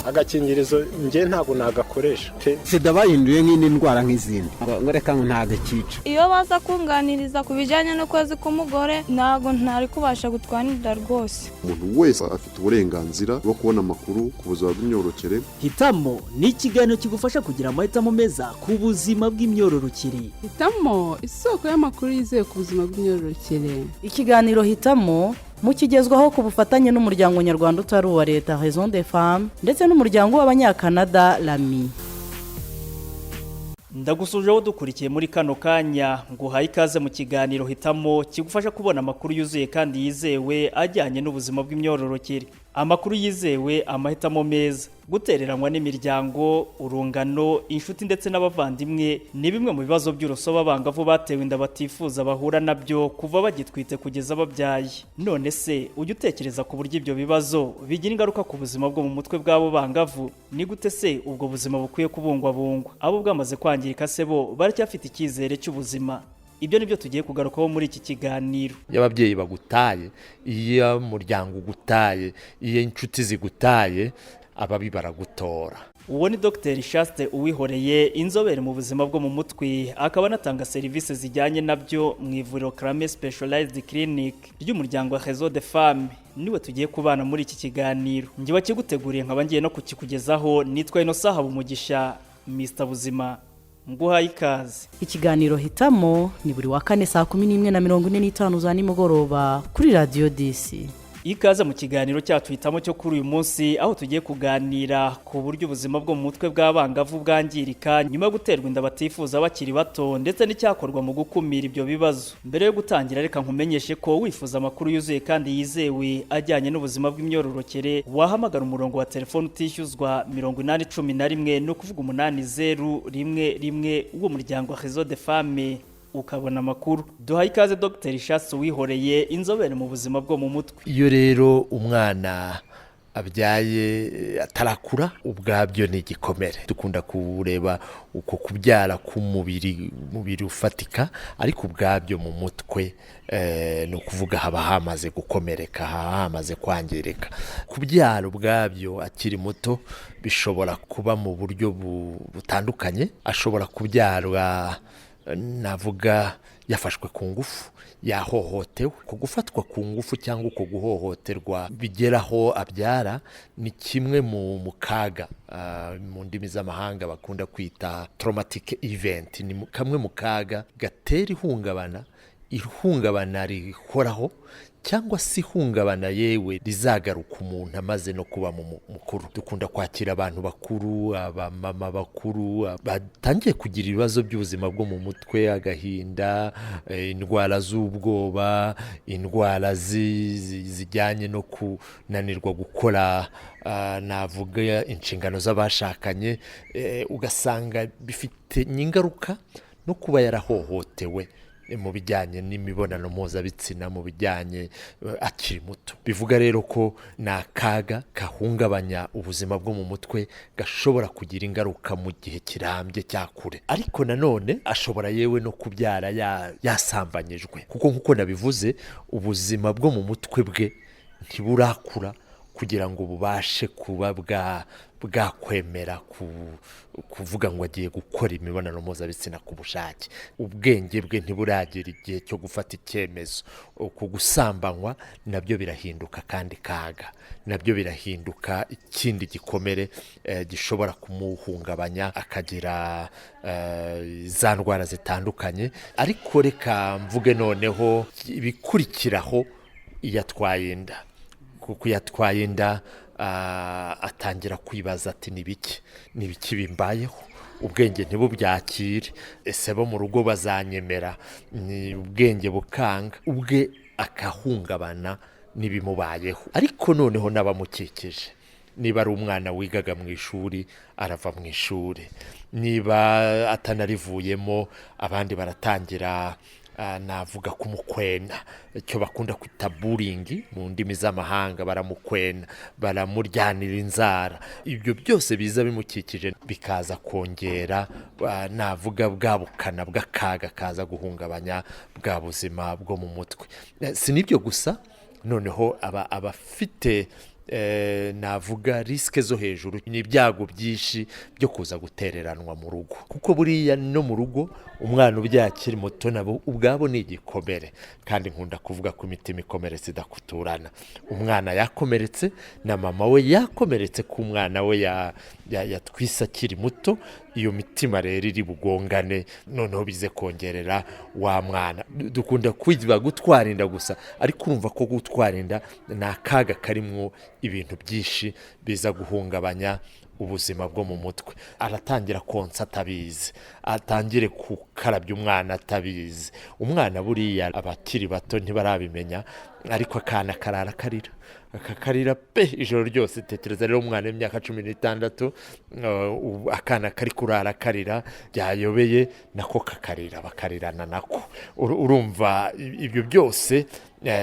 Agakingirizo njye ntabwo nagakoresha pe. Sida bahinduye nk'indi ndwara nk'izindi, ngo reka ngo ntabwo ikica. Iyo baza kunganiriza ku bijyanye n'ukwezi k'umugore, ntabwo ntari kubasha gutwara inda rwose. Umuntu wese afite uburenganzira bwo kubona amakuru ku buzima bw'imyororokere. Hitamo ni ikiganiro kigufasha kugira amahitamo meza ku buzima bw'imyororokere. Hitamo, isoko y'amakuru yizewe ku buzima bw'imyororokere. Ikiganiro Hitamo mukigezwaho ku bufatanye n'umuryango nyarwanda utari uwa leta Réseau des Femmes ndetse n'umuryango w'Abanyakanada Rami. Ndagusuje aho dukurikiye muri kano kanya, nguhaye ikaze mu kiganiro Hitamo kigufasha kubona amakuru yuzuye kandi yizewe ajyanye n'ubuzima bw'imyororokere. Amakuru yizewe, amahitamo meza. Gutereranywa n'imiryango, urungano, inshuti ndetse n'abavandimwe ni bimwe mu bibazo by'urusobe abangavu batewe inda batifuza bahura nabyo kuva bagitwite kugeza babyaye. None se ujya utekereza ku buryo ibyo bibazo bigira ingaruka ku buzima bwo mu mutwe bw'abo bangavu? Ni gute se ubwo buzima bukwiye kubungwabungwa? Abo bwamaze kwangirika se bo baracyafite icyizere cy'ubuzima? Ibyo ni byo tugiye kugarukaho muri iki kiganiro. Iyo ababyeyi bagutaye, iyo umuryango ugutaye, iyo inshuti zigutaye, ababi baragutora. Uwo ni Dr Shaste Uwihoreye, inzobere mu buzima bwo mu mutwe, akaba anatanga serivisi zijyanye nabyo mu ivuriro Krame Specialized Clinic ry'umuryango wa Réseau des Femmes. Niwe tugiye kubana muri iki kiganiro. Njye wakiguteguriye nkaba ngiye no kukikugezaho nitwa Innocent Habumugisha, Mr Buzima. Nguhaye ikaze. Ikiganiro Hitamo ni buri wa kane saa 11:45 za nimugoroba kuri Radiyo 10. Ikaze mu kiganiro cyacu Hitamo cyo kuri uyu munsi, aho tugiye kuganira ku buryo ubuzima bwo mu mutwe bw'abangavu bwangirika nyuma yo guterwa inda batifuza bakiri bato, ndetse n'icyakorwa mu gukumira ibyo bibazo. Mbere yo gutangira, reka nkumenyeshe ko wifuza amakuru yuzuye kandi yizewe ajyanye n'ubuzima bw'imyororokere wahamagara umurongo wa telefone utishyuzwa 8011, ni ukuvuga 8011, w'umuryango wa Réseau des Femmes, ukabona amakuru. Duhaye ikaze Dr Shaste Uwihoreye, inzobere mu buzima bwo mu mutwe. Iyo rero umwana abyaye atarakura, ubwabyo ni igikomere. Dukunda kureba uko kubyara k'umubiri, umubiri ufatika, ariko ubwabyo mu mutwe ni ukuvuga haba hamaze gukomereka, haba hamaze kwangirika. Kubyara ubwabyo akiri muto bishobora kuba mu buryo butandukanye. Ashobora kubyarwa, navuga, yafashwe ku ngufu, yahohotewe. Ku gufatwa ku ngufu cyangwa uko guhohoterwa bigeraho abyara ni kimwe mu kaga mu ndimi z'amahanga bakunda kwita traumatic event. Ni kamwe mu kaga gatera ihungabana, ihungabana rihoraho cyangwa se ihungabana yewe rizagaruka umuntu amaze no kuba mukuru. Dukunda kwakira abantu bakuru, abamama bakuru batangiye kugira ibibazo by'ubuzima bwo mu mutwe, agahinda, indwara z'ubwoba, indwara zijyanye no kunanirwa gukora, navuga, inshingano z'abashakanye, ugasanga bifite ingaruka no kuba yarahohotewe mu bijyanye n'imibonano mpuzabitsina, mu bijyanye akiri muto. Bivuga rero ko ni akaga kahungabanya ubuzima bwo mu mutwe, gashobora kugira ingaruka mu gihe kirambye cya kure. Ariko nanone ashobora yewe no kubyara yasambanyijwe, kuko nk'uko nabivuze, ubuzima bwo mu mutwe bwe ntiburakura kugira ngo bubashe kuba bwakwemera kuvuga ngo agiye gukora imibonano mpuzabitsina ku bushake. Ubwenge bwe ntiburagera igihe cyo gufata icyemezo. Uku gusambanywa nabyo birahinduka kandi kaga, nabyo birahinduka ikindi gikomere gishobora kumuhungabanya, akagira za ndwara zitandukanye. Ariko reka mvuge noneho ibikurikiraho iyo atwaye inda, kuko iyo atwaye inda atangira kwibaza ati: "Ni biki, ni biki bimbayeho?" Ubwenge ntibubyakire. Ese bo mu rugo bazanyemera? Ni ubwenge bukanga, ubwe akahungabana n'ibimubayeho, ariko noneho n'abamukikije. Niba ari umwana wigaga mu ishuri, arava mu ishuri. Niba atanarivuyemo, abandi baratangira, navuga, kumukwena, icyo bakunda kwita bullying mu ndimi z'amahanga. Baramukwena, baramuryanira inzara. Ibyo byose biza bimukikije bikaza kongera, navuga, bwa bukana bw'akaga kaza guhungabanya bwa buzima bwo mu mutwe. Si n'ibyo gusa, noneho aba abafite Navuga risque zo hejuru, ni ibyago byinshi byo kuza gutereranwa mu rugo, kuko buriya no mu rugo umwana ubyaye akiri muto nabo ubwabo ni igikomere. Kandi nkunda kuvuga ko imitima ikomeretse idakuturana. Umwana yakomeretse na mama we yakomeretse ku mwana we yatwise akiri muto. Iyo mitima rero iri bugongane, noneho bize kongerera wa mwana. Dukunda kwiba gutwara inda gusa, ariko urumva ko gutwara inda ni akaga karimwo ibintu byinshi biza guhungabanya ubuzima bwo mu mutwe. Aratangira konsa atabizi, atangire gukarabya umwana atabizi. Umwana buriya abakiri bato ntibarabimenya, ariko akana karara karira, akakarira pe ijoro ryose. Tekereza rero umwana w'imyaka 16, akana kari kurara karira, byayobeye nako kakarira, bakarirana nako. Urumva ibyo byose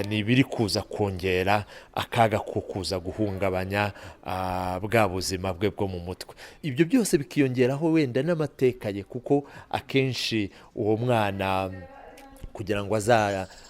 ni ibiri kuza kongera akaga ko kuza guhungabanya bwa buzima bwe bwo mu mutwe. Ibyo byose bikiyongeraho wenda n'amateka ye, kuko akenshi uwo mwana kugira ngo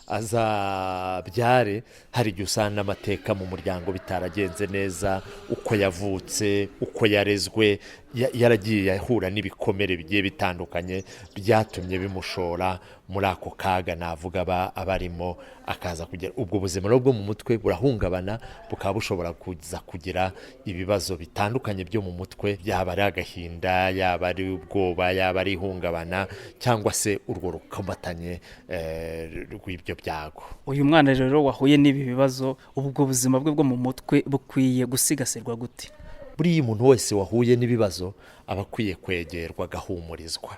azabyare hari igihe usanga n'amateka mu muryango bitaragenze neza, uko yavutse, uko yarezwe, yaragiye ahura n'ibikomere bigiye bitandukanye byatumye bimushora muri ako kaga navuga aba arimo, akaza kugira ubwo buzima rero bwo mu mutwe burahungabana, bukaba bushobora kuza kugira ibibazo bitandukanye byo mu mutwe, yaba ari agahinda, yaba ari ubwoba, yaba ari ihungabana, cyangwa se urwo rukomatanye rw'ibyo byago. Uyu mwana rero wahuye n'ibi bibazo, ubwo buzima bwe bwo mu mutwe bukwiye gusigasirwa gute? Buriya umuntu wese wahuye n'ibibazo aba akwiye kwegerwa agahumurizwa.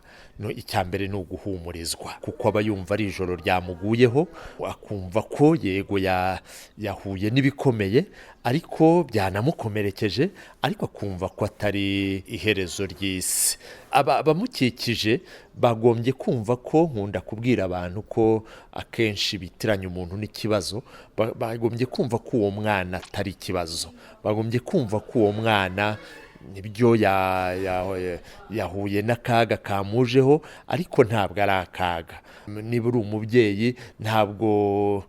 Icya mbere ni uguhumurizwa, kuko aba yumva ari ijoro ryamuguyeho, akumva ko yego yahuye n'ibikomeye ariko byanamukomerekeje, ariko akumva ko atari iherezo ry'isi. Abamukikije bagombye kumva ko, nkunda kubwira abantu ko akenshi bitiranya umuntu n'ikibazo, bagombye kumva ko uwo mwana atari ikibazo, bagombye kumva ko uwo mwana nibyo yahuye n'akaga kamujeho, ariko ntabwo ari akaga. Niba uri umubyeyi, ntabwo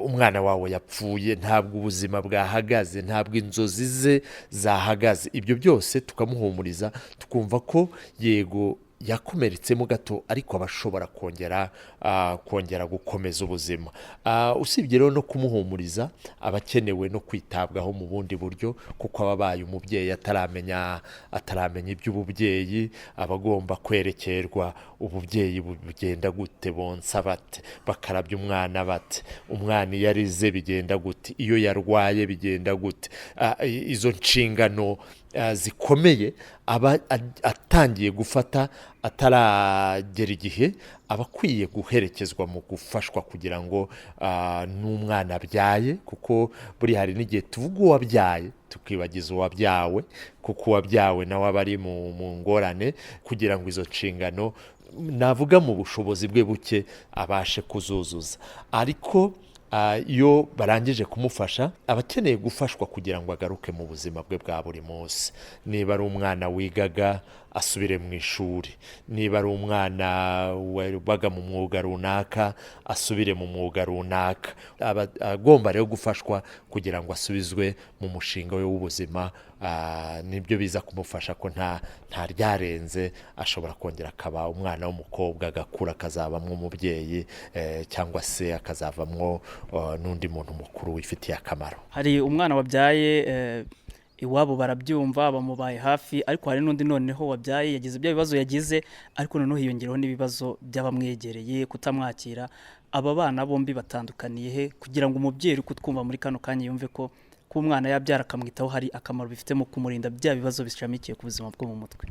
umwana wawe yapfuye, ntabwo ubuzima bwahagaze, ntabwo inzozi ze zahagaze. Ibyo byose tukamuhumuriza, tukumva ko yego yakomeretsemo gato, ariko aba ashobora kongera gukomeza ubuzima. Usibye rero no kumuhumuriza, aba akenewe no kwitabwaho mu bundi buryo, kuko aba abaye umubyeyi ataramenya iby'ububyeyi, aba agomba kwerekerwa ububyeyi bugenda gute, bonsa bate, bakarabya umwana bate, umwana iyo arize bigenda gute, iyo yarwaye bigenda gute. Izo nshingano zikomeye aba atangiye gufata ataragera igihe, aba akwiye guherekezwa mu gufashwa kugira ngo n'umwana abyaye, kuko buri hari n'igihe tuvuga uwabyaye tukibagiza uwabyawe, kuko uwabyawe nawe aba ari mu ngorane, kugira ngo izo nshingano navuga mu bushobozi bwe buke abashe kuzuzuza. Ariko iyo barangije kumufasha, aba akeneye gufashwa kugira ngo agaruke mu buzima bwe bwa buri munsi. Niba ari umwana wigaga asubire mu ishuri, niba ari umwana wabaga mu mwuga runaka asubire mu mwuga runaka. Aba agomba rero gufashwa kugira ngo asubizwe mu mushinga we w'ubuzima. Nibyo biza kumufasha ko nta ryarenze, ashobora kongera akaba umwana w'umukobwa agakura, akazabamwo umubyeyi, cyangwa se akazavamwo n'undi muntu mukuru wifitiye akamaro. Hari umwana wabyaye iwabo barabyumva bamubaye hafi, ariko hari n'undi noneho wabyaye yagize ibyo bibazo yagize, ariko noneho hiyongeraho n'ibibazo by'abamwegereye kutamwakira. Aba bana bombi batandukaniye he, kugira ngo umubyeyi uri kutwumva muri kano kanya yumve ko kuba umwana yabyara akamwitaho hari akamaro bifite mu kumurinda bya bibazo bishamikiye ku buzima bwo mu mutwe?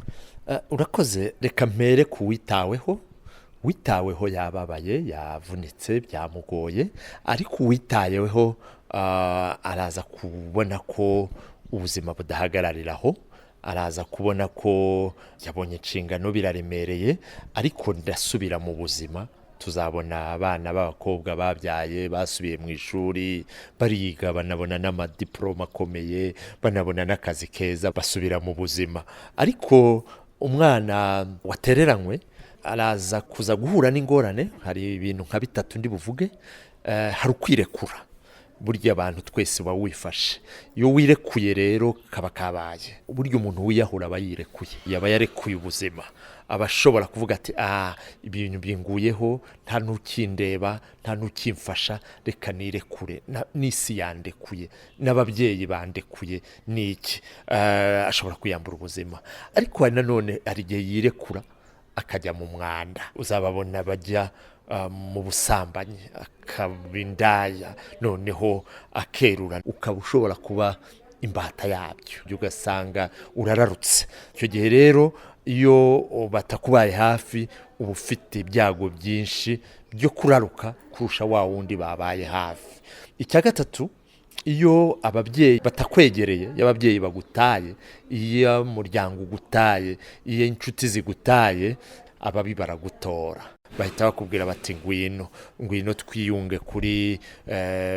Urakoze. Reka mpere ku witaweho. Witaweho yababaye, yavunitse, byamugoye, ariko uwitayeho araza kubona ko ubuzima budahagarariraho, araza kubona ko yabonye inshingano biraremereye, ariko ndasubira mu buzima. Tuzabona abana b'abakobwa babyaye basubiye mu ishuri, bariga, banabona n'amadiporoma akomeye, banabona n'akazi keza, basubira mu buzima. Ariko umwana watereranywe araza kuza guhura n'ingorane. Hari ibintu nka bitatu ndi buvuge. Hari ukwirekura. Burya abantu twese uba wifashe. Iyo wirekuye rero kaba kabaye. Burya umuntu wiyahura aba yirekuye, yaba yarekuye ubuzima, aba ashobora kuvuga ati: "Ah, ibintu binguyeho, nta n'ukindeba, nta n'ukimfasha, reka nirekure, n'isi yandekuye, n'ababyeyi bandekuye." Ni iki? Ashobora kwiyambura ubuzima. Ariko hari nanone, hari igihe yirekura akajya mu mwanda. Uzababona bajya mu busambanyi, akaba indaya, noneho akerura, ukaba ushobora kuba imbata yabyo, ugasanga urararutse. Icyo gihe rero iyo batakubaye hafi, uba ufite ibyago byinshi byo kuraruka kurusha wa wundi babaye hafi. Icya gatatu, iyo ababyeyi batakwegereye, iyo ababyeyi bagutaye, iyo umuryango ugutaye, iyo inshuti zigutaye, ababi baragutora, bahita bakubwira bati: "Ngwino, ngwino twiyunge kuri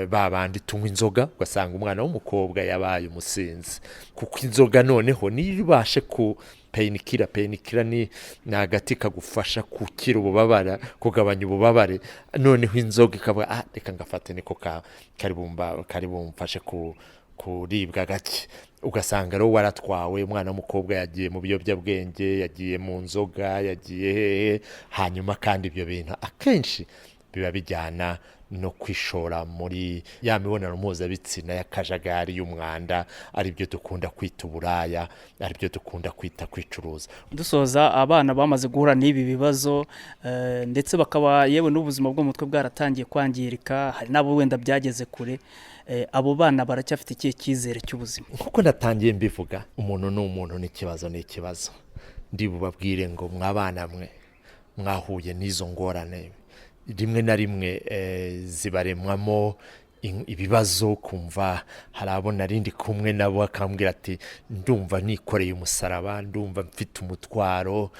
ba bandi tunywa inzoga." Ugasanga umwana w'umukobwa yabaye umusinzi, kuko inzoga noneho niyo ibashe ku painkiller. Painkiller ni agati kagufasha gukira ububabare, kugabanya ububabare. Noneho inzoga ikaba: "Ah, reka ngafate, niko kari bumfashe ku kuribwa gake." Ugasanga rero waratwawe, umwana w'umukobwa yagiye mu biyobyabwenge, yagiye mu nzoga, yagiye hehe. Hanyuma kandi ibyo bintu akenshi biba bijyana no kwishora muri ya mibonano mpuzabitsina y'akajagari, y'umwanda, aribyo dukunda kwita uburaya, aribyo dukunda kwita kwicuruza. Dusoza, abana bamaze guhura n'ibi bibazo, ndetse bakaba yewe n'ubuzima bwo mu mutwe bwaratangiye kwangirika, hari n'abo wenda byageze kure, abo bana baracyafite ikihe cyizere cy'ubuzima? Nkuko natangiye mbivuga, umuntu ni umuntu, n'ikibazo ni ikibazo. Ndi bubabwire ngo mwabana mwe mwahuye n'izo ngorane, rimwe na rimwe zibaremwamo ibibazo. Kumva hari abo narindi kumwe nabo akambwira ati: "Ndumva nikoreye umusaraba, ndumva mfite umutwaro,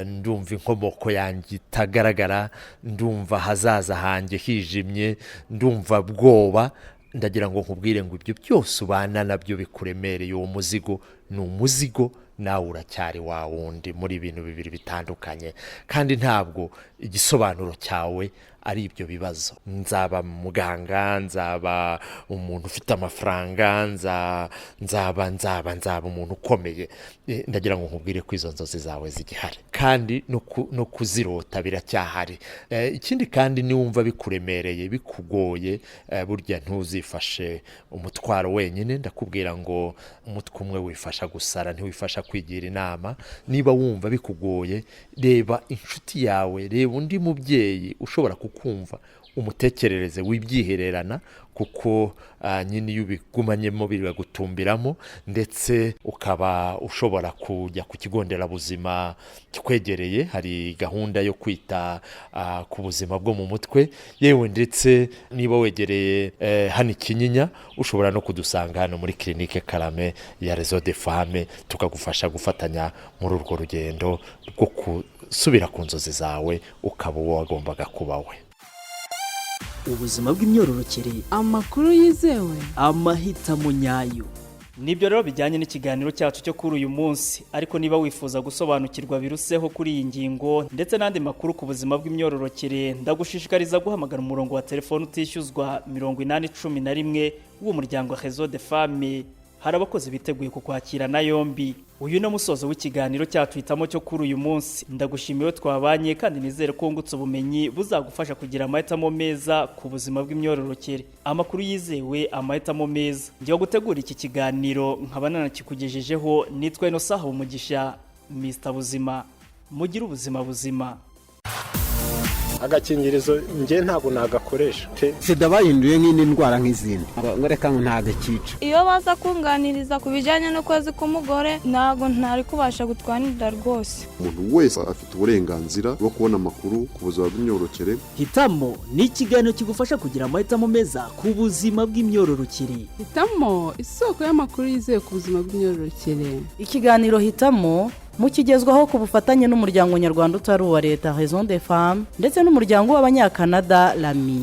ndumva inkomoko yanjye itagaragara, ndumva ahazaza hanjye hijimye, ndumva bwoba." Ndagira ngo nkubwire ngo ibyo byose ubana nabyo bikuremereye, uwo muzigo ni umuzigo, nawe uracyari wa wundi muri ibintu bibiri bitandukanye. Kandi ntabwo igisobanuro cyawe ari ibyo bibazo. Nzaba muganga, nzaba umuntu ufite amafaranga, nzaba nzaba nzaba umuntu ukomeye. Ndagira ngo nkubwire ko izo nzozi zawe zigihari, kandi no kuzirota biracyahari. Ikindi kandi, niwumva bikuremereye, bikugoye, burya ntuzifashe umutwaro wenyine. Ndakubwira ngo umutwe umwe wifasha gusara, ntiwifasha kwigira inama. Niba wumva bikugoye, reba inshuti yawe, reba undi mubyeyi ushobora kukumva, umutekerereze, wibyihererana, kuko nyine iyo ubigumanyemo biragutumbiramo. Ndetse ukaba ushobora kujya ku kigo nderabuzima kikwegereye, hari gahunda yo kwita ku buzima bwo mu mutwe. Yewe ndetse niba wegereye hano i Kinyinya, ushobora no kudusanga hano muri Clinique Karame ya Réseau des Femmes, tukagufasha gufatanya muri urwo rugendo rwo gusubira ku nzozi zawe, ukaba uwo wagombaga kuba we. Ubuzima bw'imyororokere. Amakuru yizewe. Amahitamo nyayo. Nibyo rero bijyanye n'ikiganiro cyacu cyo kuri uyu munsi. Ariko niba wifuza gusobanukirwa biruseho kuri iyi ngingo ndetse n'andi makuru ku buzima bw'imyororokere, ndagushishikariza guhamagara umurongo wa telefone utishyuzwa 8011 w'umuryango Réseau des Femmes. Hari abakozi biteguye kukwakira na yombi. Uyu ni musozo w'ikiganiro cyacu Hitamo cyo kuri uyu munsi. Ndagushimiye twabanye, kandi nizere ko wungutse ubumenyi buzagufasha kugira amahitamo meza ku buzima bw'imyororokere. Amakuru yizewe, amahitamo meza. Njya gutegura iki kiganiro nkaba nanakikugejejeho, nitwa Inosaha Umugisha, Mr Buzima. Mugire ubuzima buzima. Agakingirizo njye ntabwo nagakoresha pe. Sida bahinduye nk'indi ndwara nk'izindi, ngo reka ngo ntabwo ikica. Iyo baza kunganiriza ku bijyanye n'ukwezi k'umugore, ntabwo ntari kubasha gutwara inda rwose. Umuntu wese afite uburenganzira bwo kubona amakuru ku buzima bw'imyororokere. Hitamo ni ikiganiro kigufasha kugira amahitamo meza ku buzima bw'imyororokere. Hitamo, isoko y'amakuru yizewe ku buzima bw'imyororokere. Ikiganiro Hitamo mukigezwaho ku bufatanye n'umuryango nyarwanda utari uwa leta, Raison des Femmes, ndetse n'umuryango w'Abanyakanada, Lami.